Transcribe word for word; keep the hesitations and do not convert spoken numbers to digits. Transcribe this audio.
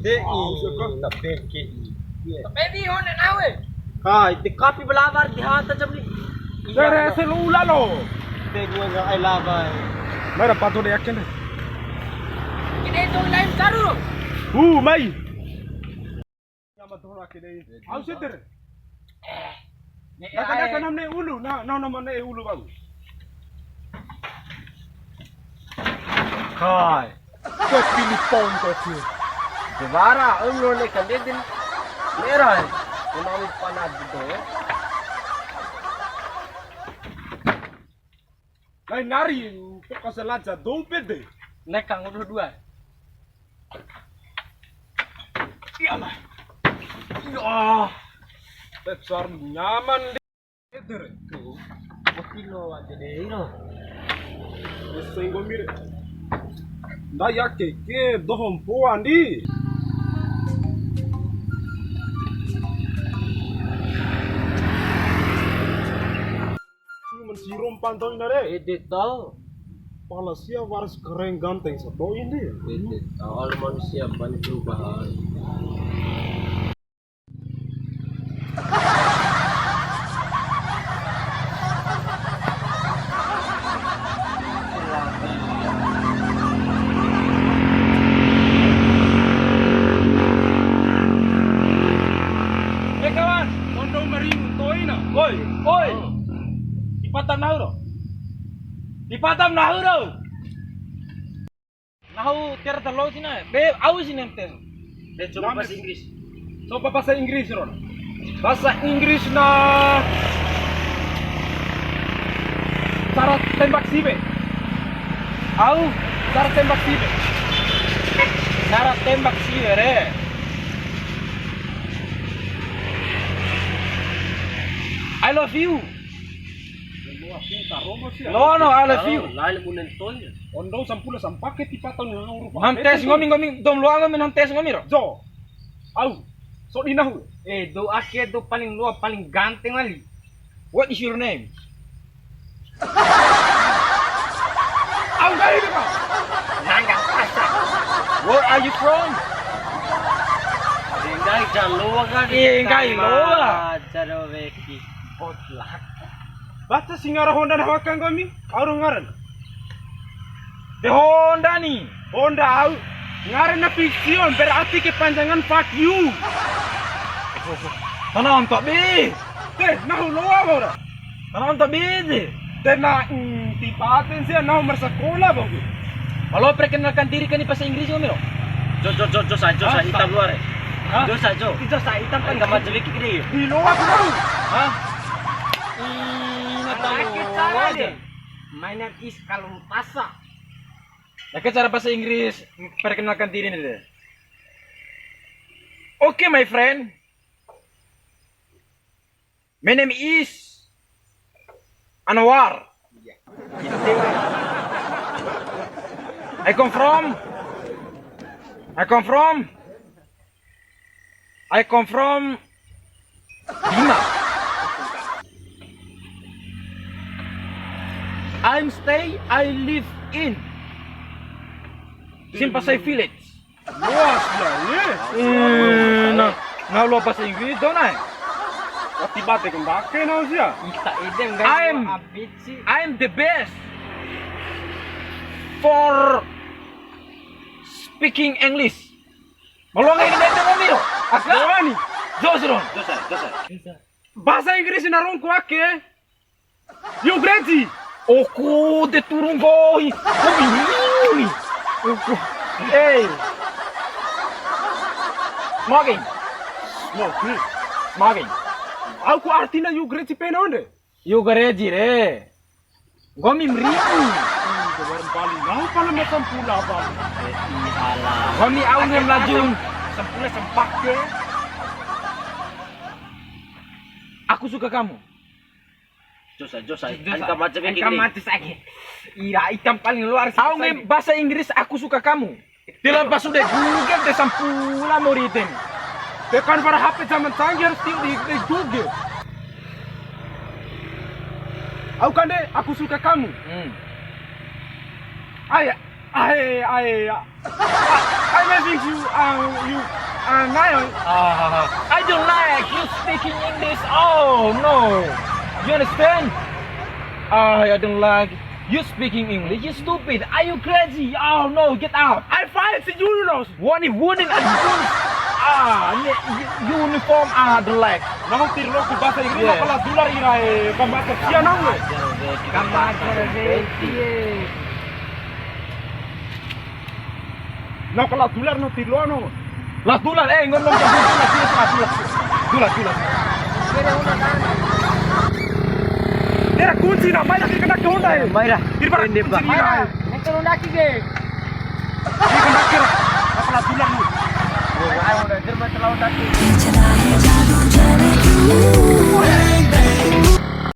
Te i, na peke i. Tapi di hone nawe. Kai, te kapi belabar di hata jam ni. Tere selu ulalo. Te gua nggak ai labai. Mara pato de yakin de. Kita itu lain karu. Uh, mai. Nyama doho ake dei. Au seter. Ne'e. Daka, daka, nam ne'e ulu, na, na, nam ne'e ulu bau. Kai. Kue pili ponto si. Dewara, em lo ne kandedin. Merah. Kena wis panas gitu ya. Lain nari, poka selaja dou pede. Neka ngodo dua. Ya Allah. Ya. Besar nyaman di. Eder. Tuh. Kilo aja deh, iro. Senggo mire. Nda ya keke dohom poan di. Mansiro mpa ntoi na re. Ede tau. Pala sia waras keren ganteng sato'i ndi. Ede tau, ala manusia banyak perubahan. Eh, kawan, kondo meringu toina. Oi, oi. Di pata nahu ro. Di pata nahu ro. Nahu tiwara ta loa cina, be, au cina tes. Be, coba bahasa Inggris. Coba bahasa Inggris, Ron. Bahasa Inggris na cara tembak siwe. Au, cara tembak siwe. Cara tembak siwe re. I love you. No, no, I love you. Lain bunen tonya. Ondo sampula sampake tipa tahun yang rupa. Nam tes ngomi, ngomi, dou ma loa ngomi, nam tes ngomi ro. Jo. Au. Sodi nahu. Eh, dou ake, dou paling loa, paling ganteng wali. What is your name? Au, nggahi ni, Pak. Nangga Pasa. Where are you from? Nggahi ja loa kan. Iya, nggahi loa. Ajar weki. Baca si ngara Honda na waka nggomi, au ro ngaran. De Honda ni. Honda au. Ngaran na fiction, berarti kepanjangan fuck you. Tanam tak bi. Teh, nahu loa bau ra. Tanam tak bi. Teh na, mm, tiba aten sia nahu marsakola bau. Halo, perkenalkan diri kan di bahasa Inggris ngomi ro. Jo, jo, jo, jo, sa, jo, sa, hitam luar, eh. Hah? Jo, sa, jo. Jo, sa, hitam kan. Kamu jelek gini. Di loa aku tahu. Hah? Ina tahu aja. My name is Kalum Pasa. Nah, ke cara bahasa Inggris, perkenalkan diri nih deh. Oke, my friend. My name is Anwar. I come from, I come from, I come from Bima. I'm stay, I live in Simpasai Village. Luas ya, ye. Eh, na, na loa bahasa Inggris dou nai. Wati bate kembake nau sia. Ita ede nggahi I'm, dua abit sih. I'm the best for speaking English. Malonga ini bete mami ro. Aka. Doa ni. Jos ro. Jos ai, jos ai. Bahasa Inggris na rongku ake. Yu Greci. Oku de turun koi. Kau bingung ni. Oku. Eh. Smoking. Smoking. Smoking. Au ku artina Yu Greci pena onde. Yu Greci re. Nggomi mriku. Jawaran Bali. Nau pala macam pula, Bang. Eh, iyalah. Nggomi au ngem laju. Sampula sempak ke. Aku suka kamu. Josa, josa, josa. Anka macam ini. Anka macam lagi. Ira, itam paling luar. Au ngem bahasa Inggris, aku suka kamu. Tiloa pas udah Google, te sampula mori ede ni. Te kan para H P zaman canggih harus tio di, di Google. Au kan de, aku suka kamu. Hmm. Ae, ae, ae, ya. I don't like you speaking English. Oh no. You understand? I don't like you speaking English. You stupid. Are you crazy? Oh no, get out. I fight you, you know. Wani wunin and wunin. Ah, ini uniform, ah, the leg. Nahu tirlo ku bahasa Inggris, yeah. Kala dular ira, eh, kambata sia nahu, eh. Kambata, eh, iya. Nahu kala dular, nahu tirlo, nahu. La dular, eh, ngono, ngono, dular, dular, dular, dular. Dular, dular. Dia kunci, nah, banyak kena honda, eh. Mai ra. Di depan. Kunci, nah. Naik turun daki, ge.